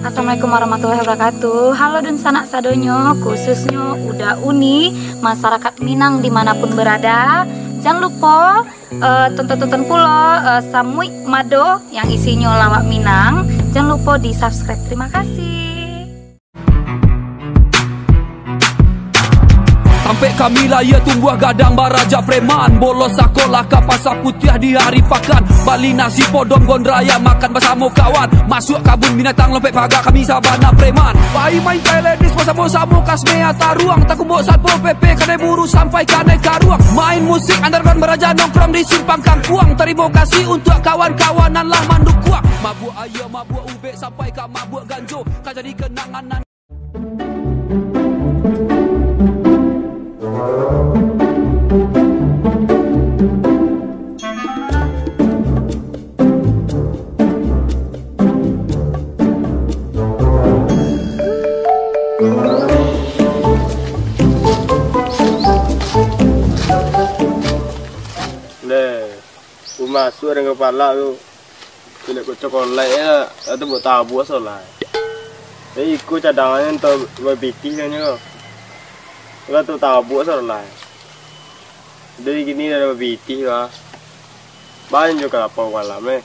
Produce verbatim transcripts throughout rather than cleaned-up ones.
Assalamualaikum warahmatullahi wabarakatuh. Halo dunsanak sadonyo, khususnyo Uda Uni, masyarakat Minang dimanapun berada. Jan lupo, eh, tonton-tonton pulo, eh, Samuik Mado yang isinyo lawak Minang. Jan lupo di-subscribe. Terima kasih. Tampek kami lahia tumbuah gadang baraja preman. Bolos sakolah ka Pasar Putiah di hari pakan. Bali nasi podom gondraya makan basamo kawan. Masuak kabun binatang lompek paga kami sabana preman. Pai main teh lenis basamo-samo kasmea taruang. Takumbok satpol P P kadai buru sampai kadai karuang. Main musik underground baraja nongkrong di simpang kangkuang. Tarimo kasih untuak kawan-kawan nan lah mandukuang. Mabuak aia, mabuak ubek sampai ka mabuak ganjo. Ka jadi kenangan nan Leh, ku masuak dengan kepala tu. Pilek ko cokolek lah, lah tu buek tabuak solah. Jadi iko cadangan tu babitih kan nyo. Lah tu tabuak solah. Jadi kini lah babitih lah. Banyak jo kalapa malam eh.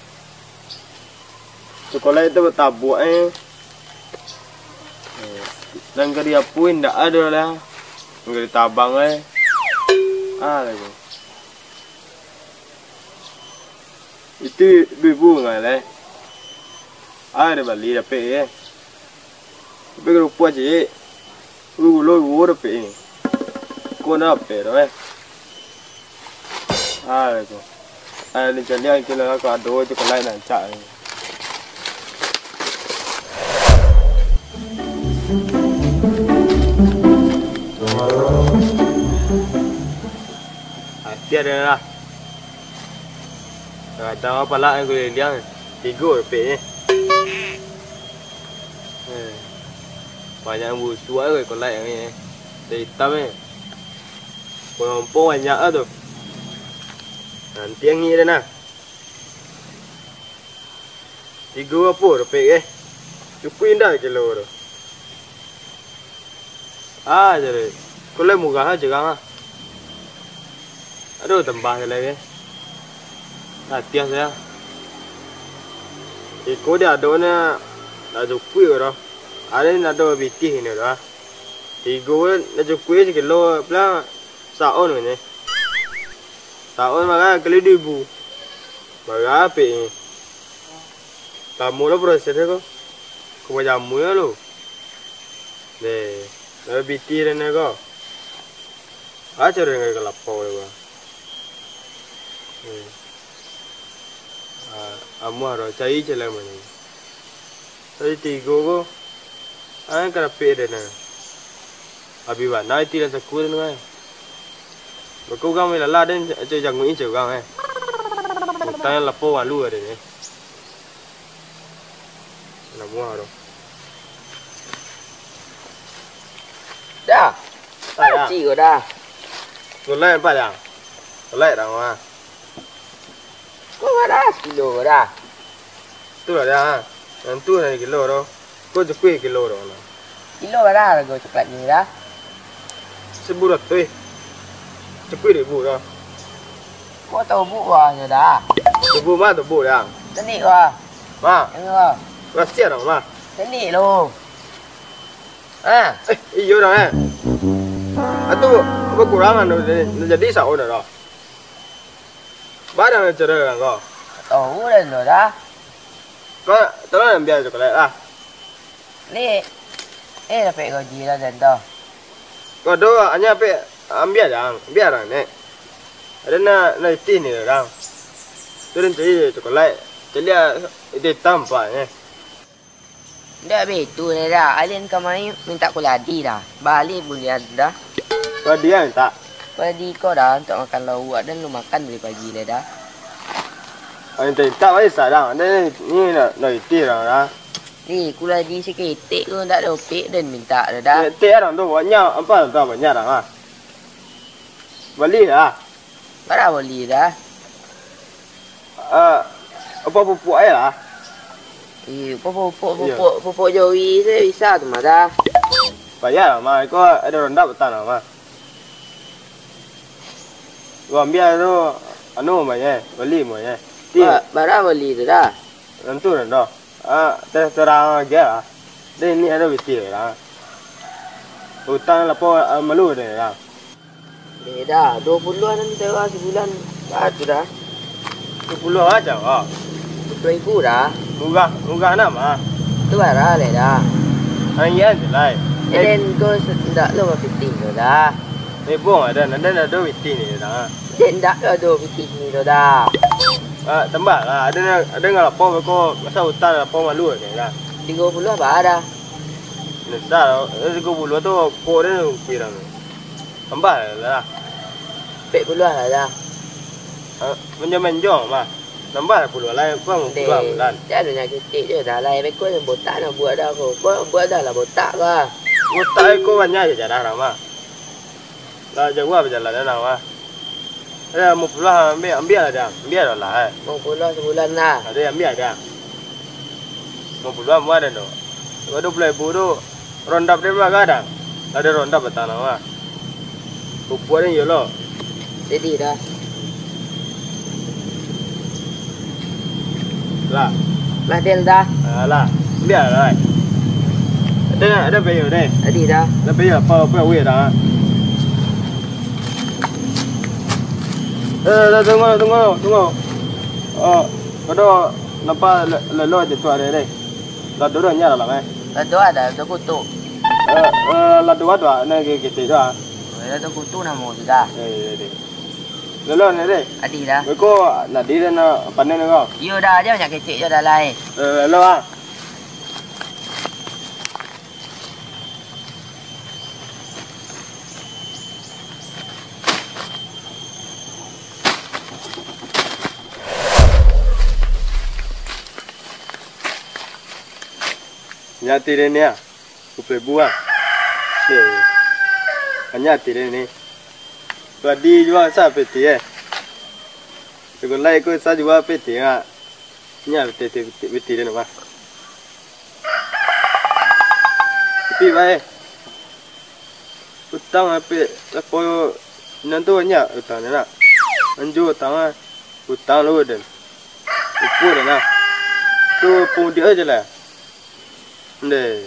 Cokolek tu buek tabuak eh. Eh, nan ka diapuin ndak ado lah. Nan ka ditabang eh. Ah, lagi. Itu duo ribu ngai lai. Ah, ado bali dapek eh. Tapi ka lupo ciek. Gulo duo dapek eh. Ko dapek tu eh. Ah, tu. Ah, ni caliak kilo ko ado tu kalai rancak eh. Hati ado lah. Kadang apo lah yang kuliliang, tigo dapek eh. Eh, banyak busuak eh, kolak ni eh. Dah hitam eh. Pompong banyak lah tu. Nanti angin dah nah. Tigo apo dapek eh. Cukuik indak kilo tu. Ah, jadi. Ko lai murah aja kan ah. Aduh, tambah se lai eh. Latiah saya. Iko di ado na, nak cukuik ko doh. Ado ni ado babitih ni doh. Tigo nak cukuik sakilo pulang saon ko ni. Saon mangga kali duo ribu. Barapek ni. Lamo lo proses ko. Ko bajamu yo lo. Deh, lalu biti dan ko. Aco dengan kalapau lo, Bang. Hmm. Ah, amuah ro, cari jalan mano. Tadi tigo ko. Ang karapek den nah. Abih bana iti lah saku den kan. Beko urang main lala den, cari janguik cari urang eh. Utang lapo malu den eh. Namuah tu. Dah. Dah, dah. Cik ko dah. Mulai nampak dah. Mulai dah mah. Ko bara sakilo ko dah? Tu lah dah. Nan tu nan kilo tu. Ko cukuik kilo tu lah. Kilo bara harga coklat ni dah? Seribu ratuih. Cukuik ribu dah. Ko tau bu wah nyo dah. Tubuh mah tubuh dah. Tenik wah. Mah. Ini wah. Rasiah dong mah. Tenik lo. Ah. Eh, iyo dah eh. Atu berkurangan tu jadi sao dah. Barang nan cerai urang ko. Tahu dah tu dah. Ko tolong ambiak coklat lah. Ni, eh dapek gaji lah dan tu. Ko do hanya pe ambiak dang, ambiak dang nek. Ada nak nak itih ni dang. Tu dan cari coklat. Cari ah, itu hitam pak ni. Ndak baitu nyo dah, alin kamari mintak kuladi dah. Bali bulian dah. Kuladi yang mintak? Kuladi ko dah, untuak makan lauak dan lu makan dari pagi lah dah. Alin mintak bali sadang, ni, ni nak, nak itih dah dah. Ni, kuladi saketek ko ndak dapek dan mintak dah dah. Saketek dah tu, banyak, apa dah banyak dah ah. Bali dah. Bara bali dah? Ah, apa pupuk aja lah. Ih, pupuk, pupuk, Iyo. pupuk, pupuk jawi tu bisa tu mah dah. Payah lah, mah. Iko ado ronda patang lah, mah. Gua ambiak tu, anu, mah, ye. Bali, mah, ye. Ti. Ba-, bara bali tu dah? Tantu dah, doh. Ah, terus terang aja lah. Deh, ini ado biti lah. Utang lapo, ah, malu deh lah. Deh dah, duo puluah nan sewa sabulan. Baa tu dah. Duo puluah aja, ah. Duo puluah ribu dah. Murah, murah nak mah. Tu bara leh dah. Angin je lah. Eh, Eh. den ko se-, ndak lo bapiti tu dah. Eh, bong, ado, ado, ado biti ni dah. Den ndak lo ado biti ni tu dah. Ah, tambah lah. Ado nan, ado nan lapo beko, masa utang lapo malu kan dah. Tigo puluah ba dah. Ndak, eh, tigo puluah tu kok dia pirang. Tambah lah. Pek puluah lah dah. Ah, menjong-menjong mah. Tambah lah puluah lah, apa mau puluah bulan. Jan banyak kecek je dah lah. Beko botak nak buat dah ko. Ko buat dah lah botak ko ah. Botak ko banyak je jarah lah mah. Lah jauah bajalan dah mah. Eh, limo puluah ambiak, ambiak lah dah. Ambiak lah lah, eh. Limo puluah sabulan lah. Ado ambiak dah. Limo puluah amuah dah tu. Duo puluah ribu tu, rondap dia mah gadang. Ado rondap batang mah. Pupuk dia iyo lo. Jadi dah. Lah. Lah, deal dah. Alah, bialah. Ado, ado bayo deh. Tadi dah. Ado bayo apa, apa weh dah. Eh, dah, tunggu, tunggu, tunggu. Oh, kado nampak le-, lelo je tu ado deh. Lah duo nyo dalam eh. Lah duo ado, duo kutu. Eh, eh, lah duo tu ah, nak kecek tu ah. Oh, lah duo kutu namo sudah. Eh, iya deh. Lelo ni deh. Adi dah. Beko nak di dan nak panen ko. Iyo dah, jan banyak kecek jo dah lai. Eh, lelo ah. Nyati deh ni ah. Duo puluah ribu ah. Oke. Banyak ati deh ni. Tadi jual sa peti eh. Segulai ko sa jual peti ah. Nya peti, peti, peti, peti dia nampak. Peti bae. Utang ape apo nan tu banyak utang dia nak. Anjo utang ah. Utang lu den. Ukur den ah. Tu pun dia aja lah. Ndeh.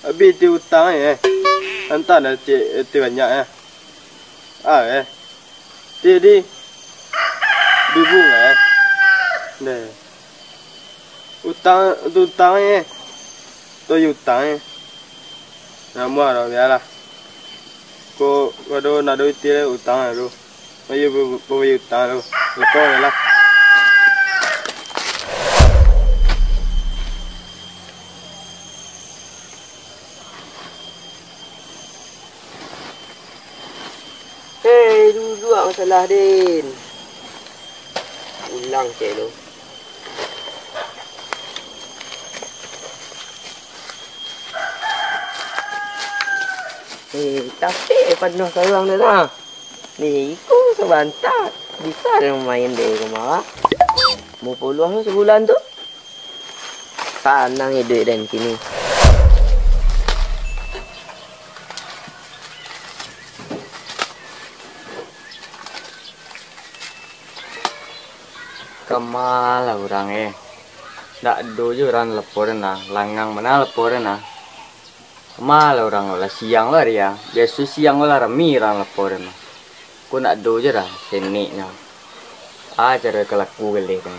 Abih ti utang eh. Antah dah cek ti banyak eh. Ah eh. Ti di. Duo ribu eh. Ndeh. Utang tu utang eh. Tu utang eh. Namuah lah bialah. Ko kado nak duit ti utang eh tu. Ayo babayia utang tu. Lupo lah. Hei, duduak masalah, Din. Ulang cek tu. Eh, tapi panuah saruang dah lah. Ni, iko sabanta. Bisa den main di rumah. Limo puluah sabulan tu. Sanang iduik den kini. Kama lah urang eh. Ndak ado je urang lapor nah, langang bana lapor nah. Kama lah urang lah siang lah ari ah. Biaso siang lah rami urang lapor nah. Ko ndak ado je dah seneknyo. Ah, caro kalaku galeh tu.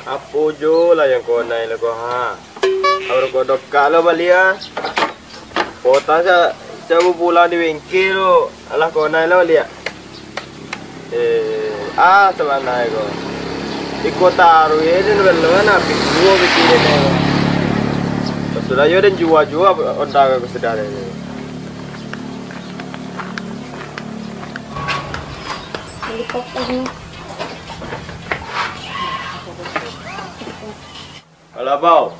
Apo jo lah yang konai lo ko ha? Aur ko dokak lo baliak ah. Kota sa, sa bapulang di bengkel lo. Alah konai lo baliak. Eh, ah, sabanai ko. Di kota aru ye den belo na pituo pitih den ko. Sudah yo den jua-jua onda ko sudah den. Beli kopi ni. Alah, Bau.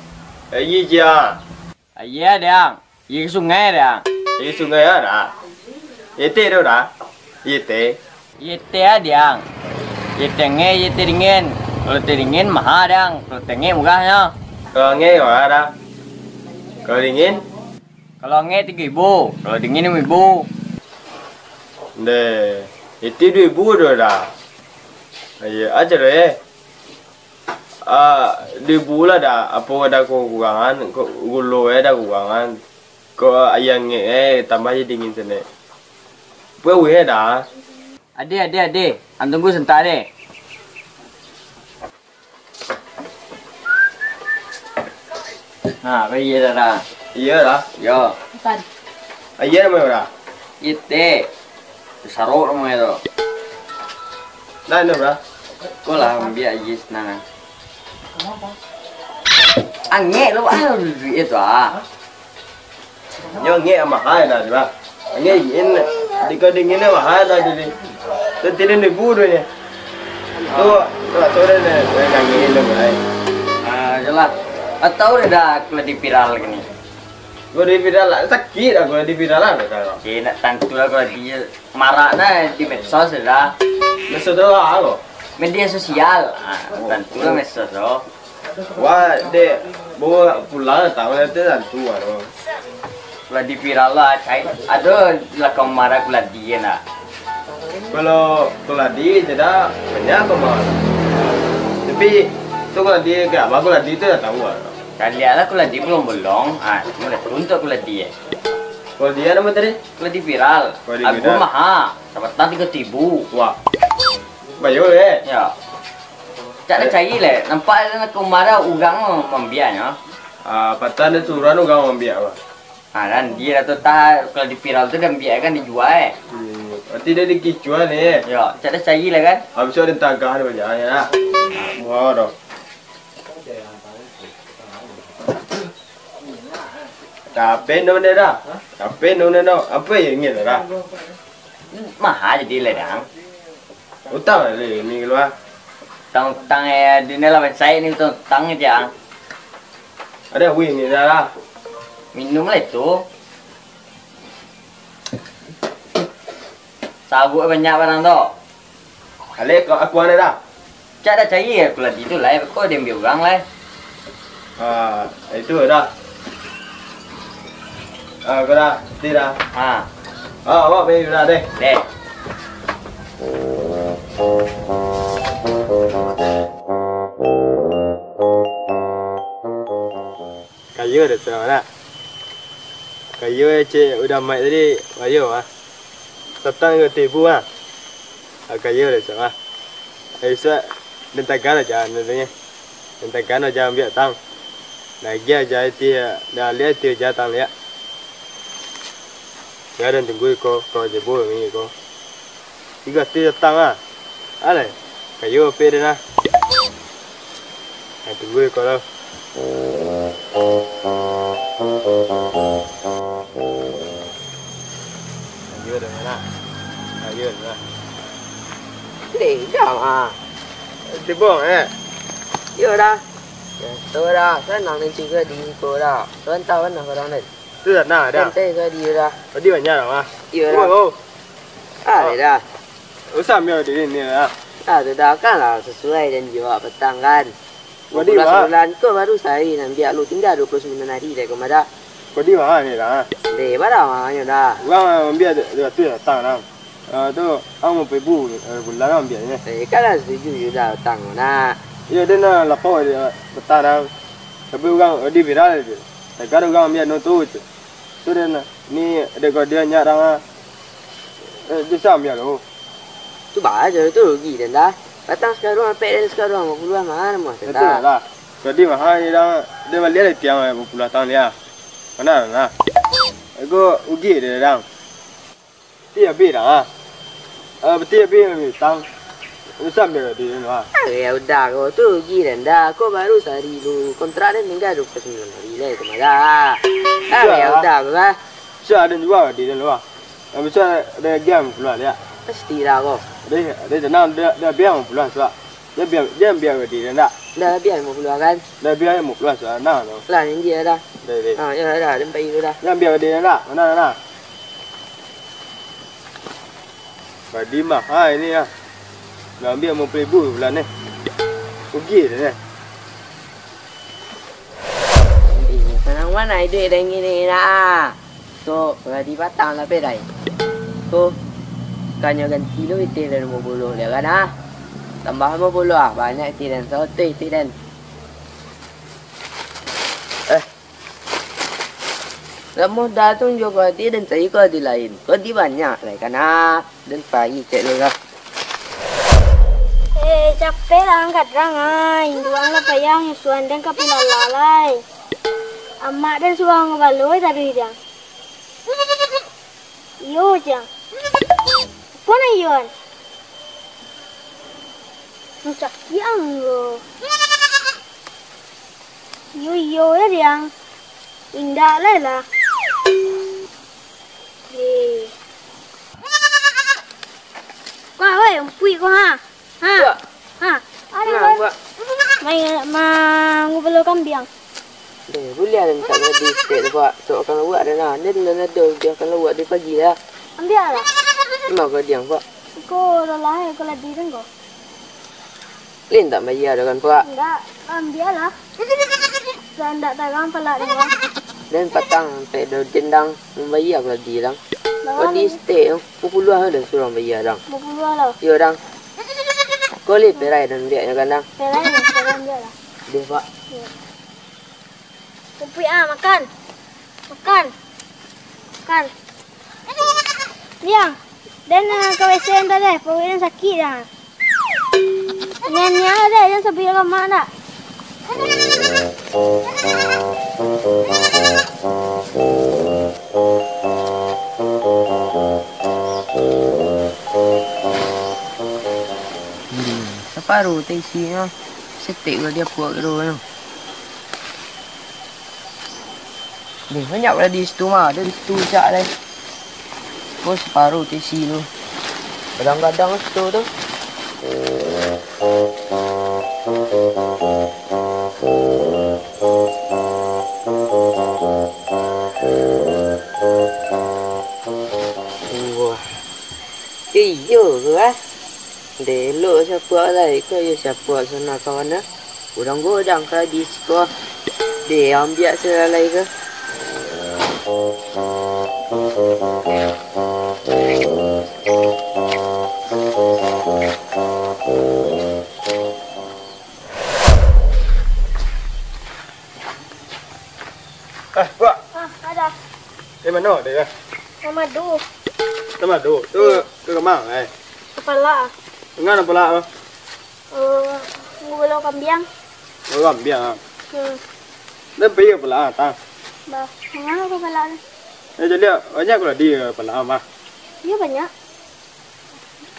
Aia ciek. Aia, Diang. Aia sungai, Diang. Aia sungai, a, Da? Aia teh do, Da? Aia teh. Aia teh, a, Diang. Aia teh angek, aia teh dingin. Kalau teh dingin, maha, Diang. Kalau teh angek, murahnyo. Kalau angek, murah, Da? Kalau dingin? Kalau angek tigo ribu, kalau dingin limo ribu. Ndeh, itu duo ribu do, Da. Iyo, aja do, eh. Ah, duo ribu lah, Da. Apo ado kurangan, ko gulo eh ado kurangan. Ko aia angek eh tambah aia dingin sanak. Apo weh, Da? Ade, ade, ade. Ang tunggu sabanta, ade. Ha, pai, iyo, Da. Iyo, Da. Yo. Apan? Aia namonyo, Da? Aia teh. Sarok namonyo tu. Nah, ino, Da. Ko lah ambiak aia sinan. Angek lo, ah, duit tu, ah. Nyo angek maha, Da, tu, Da. Angek dingin, di kau dingin maha, Da, jadi. Tu tinan ribu tu nyo. Tu, tu, tu, Da, Da, Da, angek lo, Da. Ah, jelas. Atau Da, Da, aku lah di viral kini. Kalau di viral lah, sakik lah kalau di viral lah, Da. Cik, nak tantu lah kalau di marak nah di medsos, Da. Medsos tu lah, apa? Media sosial. Ah, tantu lah medsos tu. Wah, dek, bawa pulang, tahu nanti tantu, aduh. Lah di viral lah, cai. Aduh, lah kau marah aku lah dia nak. Kalau keladi je dah, banyak kau marah. Tapi, tu keladi, kenapa keladi tu dah tahu, aduh. Kalian lah keladi bolong-bolong, ah, cuma dah tuntuk keladi, eh. Kalau dia nama tadi? Keladi viral. Keladi Agung viral. Maha, sabatang tigo ribu. Wah. Bayar, eh? Ya. Cak dah cari leh. Nampak dah nak kemara urang mambiaknyo. Ah, patang dah suruhan urang mambiak, Bang. Ha, kan dia dah tu tah, kalau di viral tu dah ambiak kan dijual, eh. Hmm, berarti dah dikicuan, eh. Ya, cak dah cari lah kan. Habis tu ada tagah dah banyak, ya. Murah dah. Tapi no dah. Tapi no, no, no. Apa yang ingin dah? Maha jadi lah, Dang. Utang lah ni keluar. Utang-utang, eh, dunia lawan saya ni utang-utang je, Ang. Ada win ni dah lah. Minum lah itu. Sabuk banyak barang tu. Alek, kau aku ada dah. Cak dah cari aku lagi tu lah, kau diambil orang lah. Ah, itu dah. Ah, kau dah, ti dah. Ha. Ah, awak pergi dah deh. Deh. Kayo dah tu nak. Kayo cek udah mai tadi, kayo ah. Satang ka tibu ah. Ah, kayo dah tu ah. Ai sa, den tagan aja anu tu nyo. Den tagan aja ambiak tang. Nah, agiah aja iti, dah liak iti aja tang liak. Ya, den tunggu iko, ko jebo ngi iko. Tigo ati datang ah. Alah, kayo ape den ah. Nah, tunggu iko lo. Kayo den ah. Kayo den ah. Deh, jam ah. Tibong eh. Yo dah. Yo, tu dah. Sanang ni tigo di iko dah. Tuan tahu nah orang ni. Tu dah nah dah. Santai saja dia dah. Tadi banyak lah mah. Iyo dah. Oh. Ah, dah. Usah ambil diri ni lah. Ah, tu dah kan lah sesuai dan jiwa petang kan. Wadi, Bulan Wak. Sebulan ko baru sehari nak ambiak lu, tinggal dua puluh sembilan hari deh ko madak. Wadi, Wak, ni lah. Deh, barang mahanyo dah. Urang ambiak dua ratus datang lah. Ah, tu, ang mau ibu, eh, bulan lah ambiak ni. Eh, kan lah setuju je dah datang nak. Iyo, dia nak lapau dia petang lah. Tapi urang, eh, di viral je. Takkan urang ambiak no tu je. Tu dah nah. Ni ada kau dia nyak dah. Eh, bisa ambiak tu. Tu bah je tu rugi dan dah. Datang sekarang, ampek dan sekarang, dua puluh mah, mah Betul dah. Lah. Jadi mahal ni dah. Dia balik ada tiang dua puluh tang dia. Mana dah? Aku rugi dia dah. Ti habis dah. Ah, betul habis, habis tang. Bisa ambiak dia tu ah. Ah, ya udah kau tu rugi dan dah. Kau baru sehari lu kontrak dan tinggal dua puluh sembilan hari lah itu malah. Ah, Bisa ya lah. Udah kau lah. Bisa ada jual dia tu ah. Yang bisa ada game keluar dia. Pasti lah kau. Dia, dia tenang, dia, dia biar pulang sebab dia biar, dia biar dia dah. Dah labiah limo puluah kan? Dah labiah limo puluah, sudah nah tu. Lah, janji lah dah. Deh, deh. Ha, yo dah, den pai dulu dah. Jan ambiak ka den dah. Mana, mana? Badi mah, ha, ini ah. Dah ambiak limo puluah ribu bulan ni. Rugi dah ni. Sanang bana iduik den kini nak ah. Tu, pagadi patang lah, Pe, dai. Tu, kanyo ganti lu pitih den limo puluah liak kan, ah. Tambah limo puluah, ah. Banyak pitih den, saratus pitih den. Eh. Lah modal tu njo kau ati den cari kau ati lain. Kau ati banyak lai kan, ah. Den pai cek lu lah. Eh, capek lah ang gadang ai. Induang lah payah nyusuan den ka pilala lai. Amak den surang baloi taruih dang. Iyo, Jang. Apo nan iyo an? Mancaki ang lo. Iyo, iyo, ya, Jang. Indak lai lah. Eh. Kau, weh, umpuik kau, ha? Ha? Buak. Ha? Ado, Nah, Bang. Buak. Main, mangubalo kambiang. Deh, buliah lah mintak gladi stek tu, Pak. Tok makan lauak dah nah. Dia dulu nado, dia makan lauak dari pagi dah. Ambiak lah. Mau gladi ang, Pak? Iko lah, iko gladi kan kau? Lin tak bayar dah kan, Pak? Indak, ambiak lah. Sudah indak tarang palak dia, Bang. Dan patang, sampai dah jendang, membayar gladi dang. Bang, Gladi ini stek tu, pukul dua dah suruh bayar dang. Pukul dua lah. Yo, dang. Kau lih perai dan biaknya kan, dang? Perai ni, perai ambiak lah. Deh, Pak. Yo. Umpuik ah, makan. Makan. Makan. Liang, den, ah, ka W C anta deh, paruik den sakik dah. Nian-nian lah deh, jan sampai ka mak dak. Hmm, saparuah teh isinyo, setek gua dia puak dulu nyo. Deh, banyak pula di situ mah, ada di situ cak lai. Oh, saparuah teh isi tu. Gadang-gadang situ tu. Wah. Iyo ke, ah? Deh, elok sapuak lai ko, iyo sapuak sana kawan, ah. Urang godang ka di siko. Deh, ambiak salalai ko. Ah, Puak. Ah, ada. Dari mano dek? Tamadu. Tamadu? Tu, tu kama, eh? Kapala. Manga kapala tu? Eh, gubalo kambiang. Gubalo kambiang, ah. Hmm. Dah pai kapala, ah, tah? Bah, manga kapala ni? Eh, jadi, banyak lah di kapala, mah. Iyo, banyak.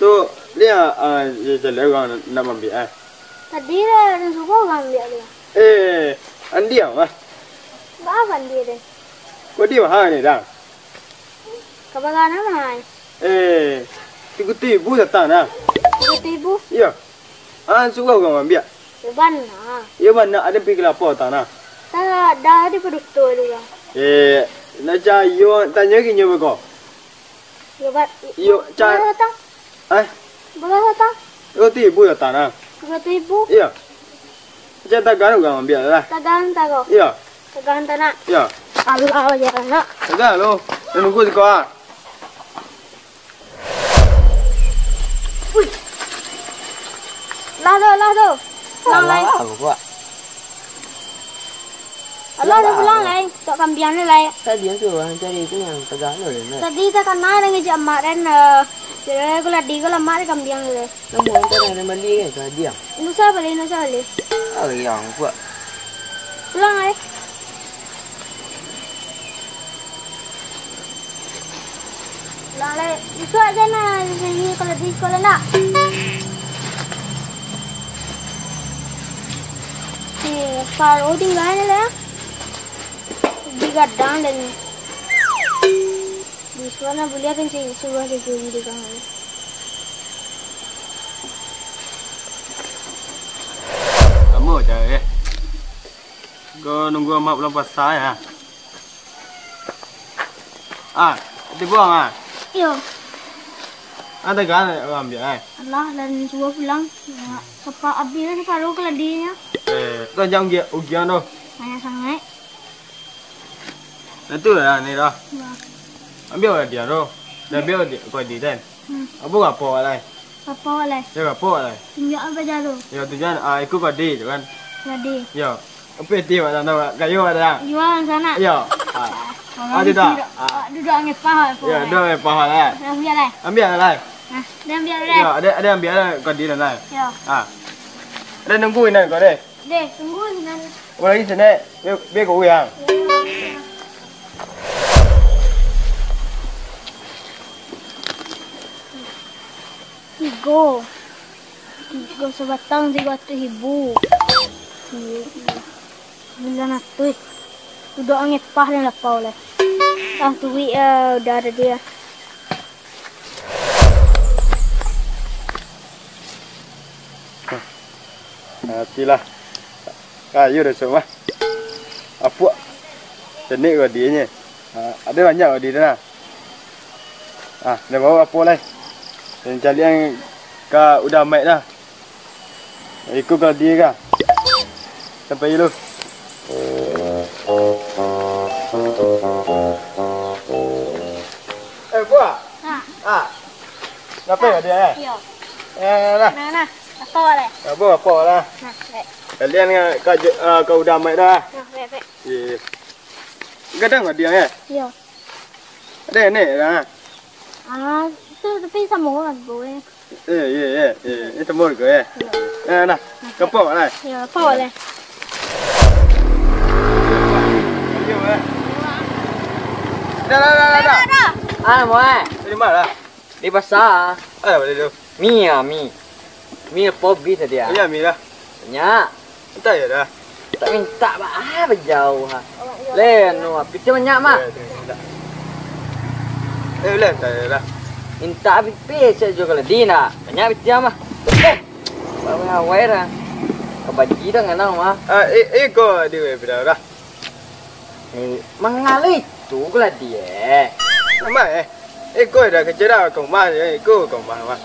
Tu, dia, ah, jadi urang nak maambiak, eh. Tadi lah, den suruah urang ambiak tu. Eh, andia, mah. Baa andia den? Kok di maha ni, dang? Ka bara nan maha? Eh, tigo ribu datang, nah. Tigo ribu? Iyo. Ah, suruah urang maambiak. Iyo bana. Iyo bana, ado pai ka lapo datang, nah. Dah, dah di paduto tu, urang. Eh, nak cayo, tanyo kinyo beko. Iyo, Bat. Iyo, bara ca- datang? Eh? Bara datang? Duo ratuih ribu datang, nah. Duo ratuih ribu? Iyo. Macam tagan urang ambiak lah. Tagan tago. Iyo. Tagan tanak. Iyo. Alah, ya, nak. Tagan lo. Dah nunggu siko, ah. Wih. Lah tu, lah tu. Pulang lai. Alah, aku, Pak. Alah, dah pulang lai. Tok kambiang ni lai. Tadi aku urang cari tu nan tagah tu, Ren. Tadi takana den ngajak mak den, eh, jadi aku ladi ko lamak di kambiang tu. Namuah antaro nan bali kan ka dia? Indak usah bali, indak usah bali. Ah, yang kuat. Pulang lai. Lah, lai, isuak se nah, di siko kalau di siko lah nak. Eh, paruik tingga se lah. Digadang den. Di isuak nah buliah kan cari suruah cari di kang. Lamo cak Yo, nunggu amak bulan puasa ya. Ah, tibo ah. Iyo. Ado kan ambiak eh? Alah, dan subuh pulang. Ya, sepa-, abih lah separuh keladinyo. Eh, tu jangan ugi-, ugian tu. Banyak sangat. Nah, tu lah ni dah. Ya. Ambiak lah dia tu. Dah ambiak dia, kau di kan. Hmm. Apa apa lah? Apa lah? Ya, apa lah? Tunjuk apa jalan? Ya, tujuan, ah, ikut kau di tu kan. Jadi. Ya. Apa itu, Mak Tando? Kayu ada? Jual sana. Ya. Ah. Orang ada tak? Duduk, ah, duduk angin pahal. Ya, duduk angin pahal lah. Ambiak lah. Ambiak lah. Nah, dia ambiak lah. Ya, ada, ada ambiak lah kau di dalam. Ya. Ah. Ada nunggu inan kau deh. Deh, tunggu inan. Kau lagi sini. Biar, biar kau yang. Tigo. Tigo sabatang tigo ratuih ribu. Bulan atuih. Udah angepah dan lapau lah. Ah, duit ah, udah ada dia. Matilah. Kayu dah semua. Apuak. Cenik kau dia ni. Ah, ada banyak kau dia dah. Ah, dah bawa apa lai? Dan calian ka udah mic dah. Iko ka dia ka. Sampai dulu. Eh, buah. Ha. Ah. Kenapa ya dia eh? Iyo. Eh, lah. Nah, nah. Apa lah? Apa, apa lah? Nah, baik. Kalian ka, ka, ah, ka udah mic dah. Nah, baik, baik. Iya. Gadang ka dia eh? Iyo. Ada ni lah. Ah, tu tapi sama lah gue. Eh, ya, ya, ya. Ini sama gue eh. Iyo. Eh, nah. Kapok lah. Iyo, kapok lah. Dah, dah, dah, dah, dah. Ah, mau eh? Dari mana? Di pasar. Ah, boleh tu. Mi ah, mi. Mi apo bis tadi ah? Banyak mi lah. Banyak. Entah ya dah. Tak minta bah, ah, bajauah ah. Le, anu, piti banyak mah. Ya, tak minta. Eh, boleh, tak ya dah. Minta piti, saya jual kalau di nak. Banyak piti mah. Eh, awai-awai dah. Kabaji dah nganang mah. Ah, eh, eh, kau di web dah. Eh, mangalo itu lah dia. Nama eh? Eh, kau dah kecil dah ka rumah je, eh, iko ka rumah mah.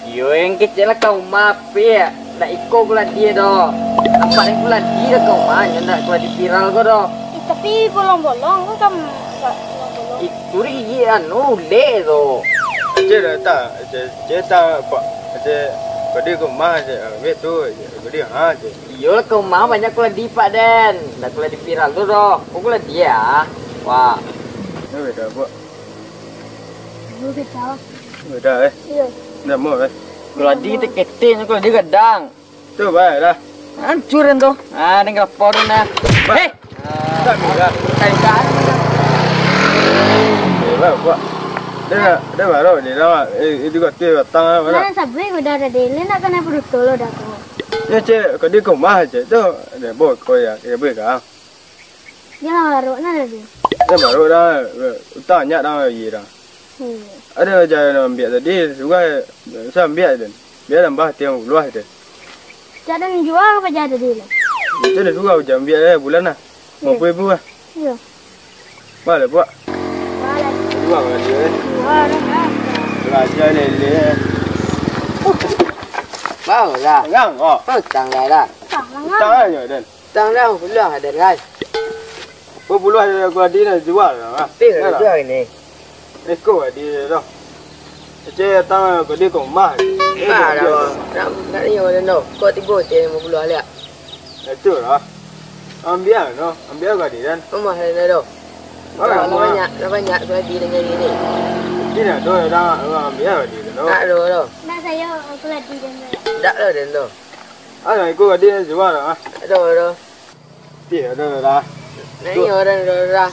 Iyo, yang kecil lah ka rumah, Pik. Ndak iko kau lah dia doh. Nampak dek kau lah dia dah ka rumah, nyo ndak kau lah di viral kau doh. Eh, tapi bolong-bolong kau kan, bolong-bolong. Itu gigi anu, ulek tu. Cek dah tak, cek, cek tak, Pak. Cek, kau di rumah je, ambil tu, kau di ha je. Iyo lah, ka rumah banyak kau lah di, Pak Den. Ndak kau lah di viral tu doh. Kau lah dia. Wah. Ini beda, Pak. Dulu kecil. Beda eh. Iyo. Ndak mau eh. Kalau di teketin, kalau di gadang. Tu baik lah. Hancur kan tu. Ah, dengan lapor tu nah. Bah. Hei. Tak bisa. Kain-kain. Eh, bah, buat. Dia, dia baru dia dah. Eh, itu kau tu batang lah, mana? Nah, sabar kau dah ada dele nak kena perut lo dah tu. Ya, cek, kau di rumah cek tu. Dia bawa kau ya, dia beri kau. Jangan larok nah tadi. Dah baru dah, utang banyak dah, iya dah. Hmm. Ada aja nak ambiak tadi, suruah, susah ambiak tu. Biar tambah tiang puluh tu. Cak dan jual apa jadi tadi lah? Itu dah suruah hujan ambiak dah, bulan lah. Iya. Lima puluh ribu lah. Iya. Boleh buat. Boleh. Jual lah dia eh. Jual lah. Belajar lele eh. Baru lah. Tenang kau. Utang dah dah. Utang lah. Utang aja Dan. Tang dah, pulang ada kan. Apa puluah ada aku adi nak jual lah. Tapi nak jual ni. Eko adi dah. Aceh datang aku di rumah. Bah dah. Nak nak ni orang dah. Kau tiba hotel lima puluh aliak. Itu lah. Ambil no, ambil aku adi kan. Rumah lain dah. Dah banyak, dah banyak aku adi dengan ini. Tidak ada dah, ambil adi dah. Tak ada dah. Nak saya aku adi dan. Tak ada dah. Ah, nak ikut adi nak jual lah. Tak ada dah. Ti, ado lah. Nak iyo dah, dah, dah.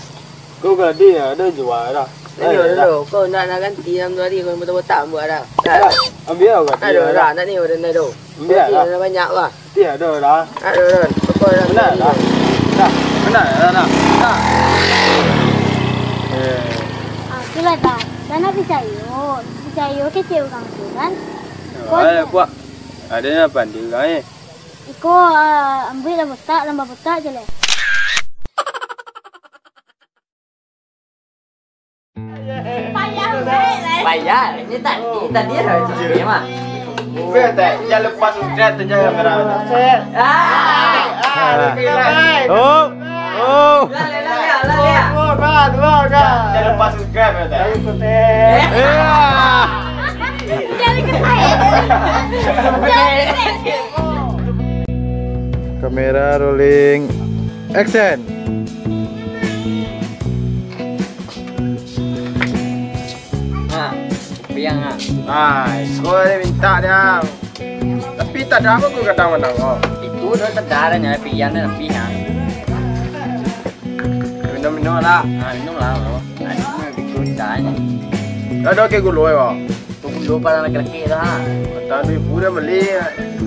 Ko gadi ado jual dah. Nak iyo dah. Kau nak, nak ganti dalam tu hari, kau botak-botak buat dah. Dah. Ambil lah gadi dah. Dah, nak iyo dah, dah. Ambil lah. Dah banyak lah. Ti, ado dah. Ado dah. Kau dah. Benar dah. Dah. Benar dah, dah. Dah. Eh. Ah, itulah dah. Dah nak picayo. Picayo kecek urang tu kan. Kau buat. Ado nan pandai urang eh. Iko, ah, ambuik lah botak, tambah botak je leh. Bayar, ini tadi, tadi ada macam ni mah. Weh, tak, jangan lupa subscribe tu, jangan merah. Ah, Oh, oh. Lah, lah, lah, lah, lah, lah. Oh, God, oh, God. Jangan lupa subscribe ya, tak? Eh. Jangan ketawa. Kamera rolling. Action. Ha, piang ha. Nah, iko ni minta dia. Tapi tak ada apa ko kadang menang ko. Itu dah tak ada nya piang dah lebih ha. Minum-minum lah. Ha, minum lah bro. Nah, itu lebih susah ni. Ada ke gulo ya. Tunggu dulu pada laki-laki tu ha. Tak ada ibu dia beli.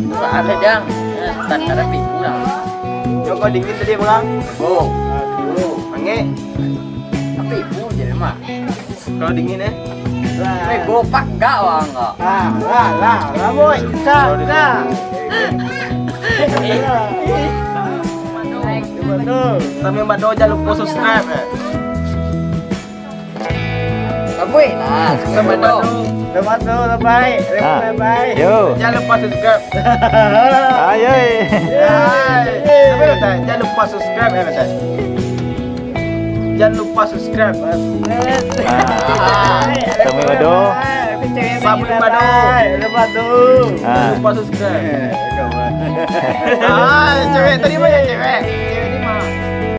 Tak ada jang. Eh, tak ada piku lah. Yo kau dingin tadi bang. Oh, Angek. tapi ibu je mah. Kalau dingin eh. Tapi gopak gak orang kok. Ah, lah, lah, lah, boy. Sah, sah. Betul. Tapi Mbak Do jangan lupa subscribe eh. Kabui lah, sama dong. Lepas tu, terbaik. Ah. Terbaik. Yo. Jangan lupa subscribe. Ayo. Hai. Tapi betul, jangan lupa subscribe eh betul. Jangan lupa subscribe. Ah. Sama Mbak Do. Sama Mbak Do. Lepas tu. Ah. Jangan lupa subscribe. Hai, cewek tadi banyak cewek.